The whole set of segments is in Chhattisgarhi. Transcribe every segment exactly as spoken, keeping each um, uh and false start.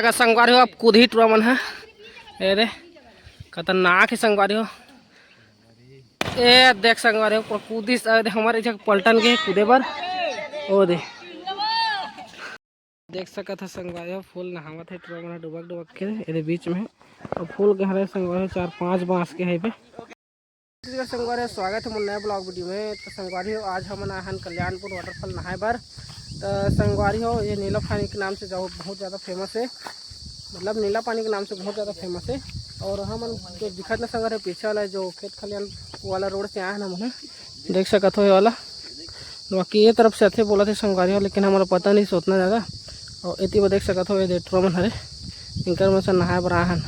का संगवारी हो, अब कूदही टुरा मन ह। ए दे, खतरनाक हे संगवारी हो। ए देख संगवारी हो, पूरा कूदिस। ए दे, हमर एक झन पलटन गे कूदे बर। ओ दे, देख सकत ह संगवारी हो, फूल नहावत हे टुरा मन ह डुबक डुबक के। ए दे बीच में, अउ फूल के हरे संगवारी हो, चार पांच बांस के हे बे। छत्तीसगढ़ संगवारी हो, स्वागत हे मोर नया ब्लॉग वीडियो में। तो संगवारी हो, आज हमन आहन कल्याणपुर वाटरफॉल नहाए बर। तो संगवारी हो, ये नीला पानी के नाम से जो बहुत ज़्यादा फेमस है, मतलब नीला पानी के नाम से बहुत ज़्यादा फेमस है। और हमन जो दिखत ना संगवारी हो, पीछे वाला जो खेत खलियान वाला रोड से आए हैं हमन, देख सकत हो ये वाला। बाकी ये तरफ से आथे बोलत हे संगवारी हो, लेकिन हमला पता नहीं से ओतना ज़्यादा। और एती वो देख सकत हो, ये दे टुरा मन हरे, इनकर मन से नहाए बर आए हन।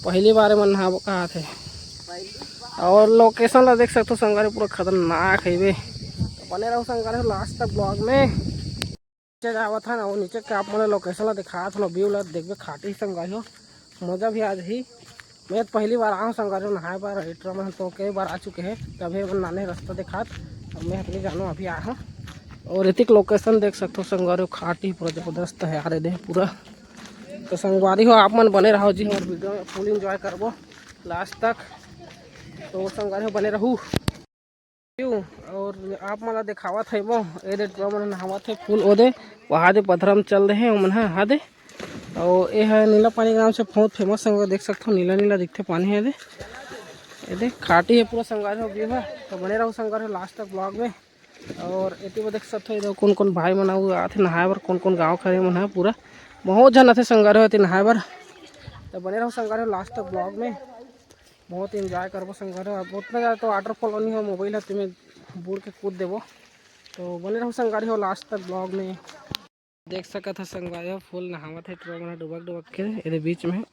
पहली बार मन नहाबो कहात हे। और लोकेशन ला देख सकत हो संगवारी, पूरा खतरनाक हे बे। तो बने रहो संगवारी हो लास्ट तक ब्लॉग में। नीचे जावत हन, और नीचे के आप मन ला लोकेशन ला दिखात हन, व्यू ला देखबे, खाटी संगवारी हो, मजा भी आ जाही। मैं तो पहली बार आऊँ संगवारी हो नहाए बर, ए टुरा मन तो कई बार आ चुके हैं, तभी मन नाने रास्ता दिखात। अब मैं अपनी जानू अभी आए हूँ। और एतिक लोकेशन देख सकत हो संगवारी हो, खाटी पूरा जबरदस्त है यार, ये दे पूरा। तो संगवारी हो, आप मन बने रहो जी हमारे वीडियो में, फुल एंजॉय करबो लास्ट तक। तो संगवारी हो, बने रहू। और आप मन ला देखावत हे वो, ए दे टुरा मन नहावत हे फूल, ओ दे, वहा दे पथरा में चल रहे ओमन ह, हा दे। और ये है नीला पानी के नाम से बहुत फेमस संगवारी, देख सकत हो नीला नीला दिखथे पानी है दे। ये दे खाटी है पूरा संगवारी हो व्यू है। तो बने रहो संगवारी हो लास्ट तक ब्लॉग में। और एती वो देख सकत हो, ये दे कौन कौन भाई मन आउ आथे नहाए बर, कौन कौन गाँव के हरे मन है पूरा, बहुत झन आथे संगवारी हो एती नहाए बर। तो बने रहो संगवारी हो लास्ट तक ब्लॉग में। बहुत एंजॉय करबो संगवारी हो। अब उतना ज़्यादा तो वाटरफॉल नहीं हो, मोबाइल है, तुम्हें बूड़ के कूद देबो। तो बने रहो संगवारी हो लास्ट तक ब्लॉग में। देख सकत हो संगवारी हो, फूल नहावत हे टुरा मन डुबक डुबक के एदे बीच में।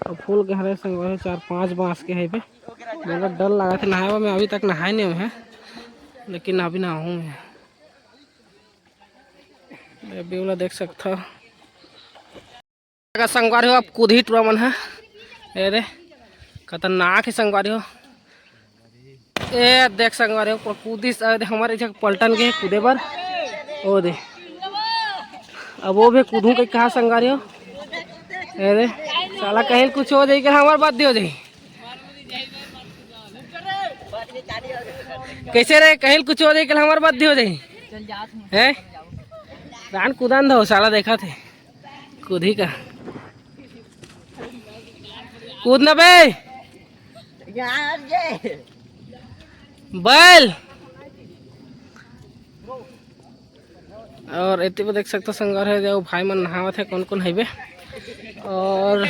और फूल के हरे संगवारी हो, चार पांच बांस के है बे। मतलब डर लगा थे नहाए में, अभी तक नहाए नहीं हुए हैं, लेकिन अभी नहाऊँ मैं। ये व्यू ला देख सकत हो। का संगवारी हो, अब कूदही टुरा मन ह। ए रे, खतरनाक हे संगवारी हो। ए देख संगवारी हो, पूरा कूदिस। ए दे, हमर एक झन पलटन गे कूदे बर। ओ दे, अब वो भी कूदहूँ कही कहा संगवारी हो। ए दे, साला कहीं कुछ हो जाही, कल हमर बद्दी हो जाही। कैसे रे, कहीं कुछ हो जाही, कल हमर बद्दी हो जाही। हैं? रान कूदन दो, साला देखा थे। कूदही का। कूद ना बे। यार ये। बैल। और एती में देख सकत हो संगवारी हो, जो भाई मन नहावत हे, कौन कौन हइबे। और,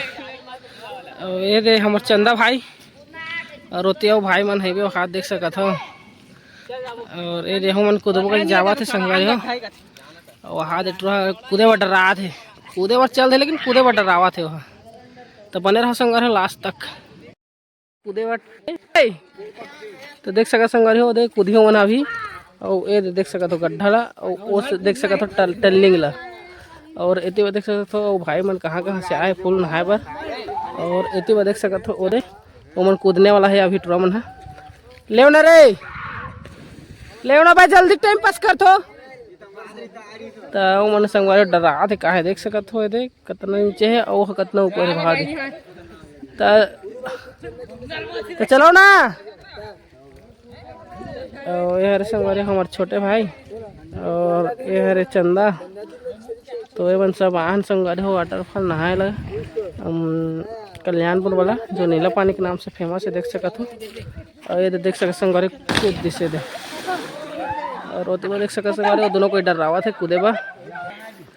और ये दे हमर चंदा भाई, और ओती अउ भाई मन हइबे, ओ हा देख सकत हो। और ये दे हमन कूदबो कही जावत हे संगवारी हो। ओ हा दे टुरा कूदे बर डरात हे, कूदे बर चल दे, लेकिन कूदे बर डरावत हे ओ हा। तो बने रहो संगवारी हो लास्ट तक। कूदे बर, ए, तो देख सकत संगवारी हो, देख कूदही मन अभी। और ये दे देख सकत हो गड्ढा ला, और वो से देख सकत हो टल-, टल्लिंग ला। और एती में देख सकत हो भाई मन कहाँ कहाँ से आए फूल नहाए बर। और एती में देख सकत हो, ओ दे, ओमन कूदने वाला हे अभी टुरा मन ह। लेव ना रे, लेव ना भाई, जल्दी टाइम पास करथो। त ओमन संगवारी डरात हे, काहे देख सकत हो, ये देख कतना नीचे हे, अउ ओह कतना ऊपर हे भारी। त, त चलो ना। अउ ये हरे संगवारी हमर छोटे भाई, और ये हरे चंदा। तो ये मन सब आन संगवारी हो वाटरफॉल नहाए ला, अम, कल्याणपुर वाला, जो नीला पानी के नाम से फेमस हे, देख सकत हो। और ये दे देख सकत संगवारी कूद दिसे दे, और ओती में देख सकत संगवारी, वो दोनों कोई डरावत हे कूदे बर।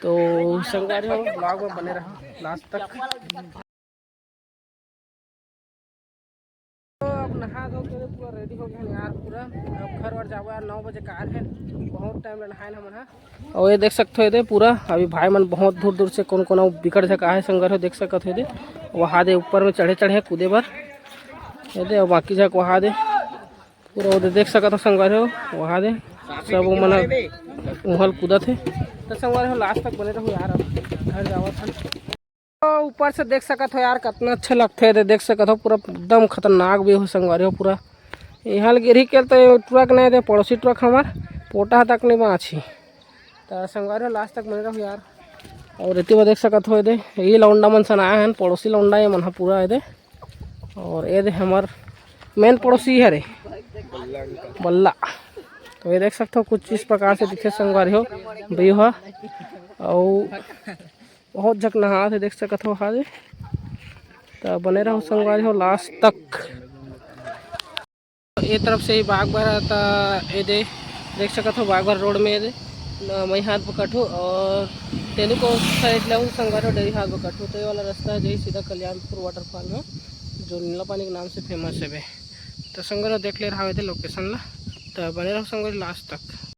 तो संगवारी हो, ब्लॉग में बने रहो लास्ट तक। तो अब नहा धो के पूरा रेडी हो गए हैं यार, पूरा अब घर वर जाबो यार, नौ बजे कार है, बहुत टाइम ले नहाए हमन हा। और ये देख सकते हो, ये दे पूरा अभी भाई मन बहुत दूर दूर से कौन कौन अउ बिकट झक आए संगवारी हो, देख सकत हो, ये दे वहाँ दे ऊपर में चढ़े चढ़े कूदे बर, ये दे अउ बाकी झक वहाँ दे पूरा वो दे देख सकत हो संगवारी हो, वहाँ दे सब वो मन उहल कूदत हे। तो संगवारी हो लास्ट तक बने रहो यार, अब घर जावत हन। तो ऊपर से देख सकत हो यार, कितना अच्छा लगथे। दे देख सकत हो, पूरा एकदम खतरनाक व्यू हो संगवारी हो। पूरा यहाँ ले गिरही के तो ट्रक नहीं दे, पड़ोसी ट्रक हमार पोटा तक नहीं बाँची। तो संगवारी हो लास्ट तक बने रहो यार। और एती बर देख सकत हो, एदे ये लौंडा मन सन आए हैं, पड़ोसी लौंडा ये मन ह पूरा एदे। और एदे हमर मेन पड़ोसी हरे बल्ला। तो ये देख सकत हो, कुछ इस प्रकार से दिखे संगवारी हो व्यू ह। अउ बहुत झक नहात हे, देख सकत हो हाजे। तो बने रहो संगवारी हो लास्ट तक। ये तरफ से ही बागबारा, त ये दे देख सकत हो बागबारा रोड में ये दे, न, मई हाथ बकठू और तेलू को साइड ले हूँ संगवारी हो डेरी हाथ बकठू। तो ये वाला रास्ता है जही सीधा कल्याणपुर वाटरफॉल में, जो नीला पानी के नाम से फेमस है बे। तो संगवारी हो देख ले रहा है लोकेशन ला, तो बने रहो संगवारी लास्ट तक।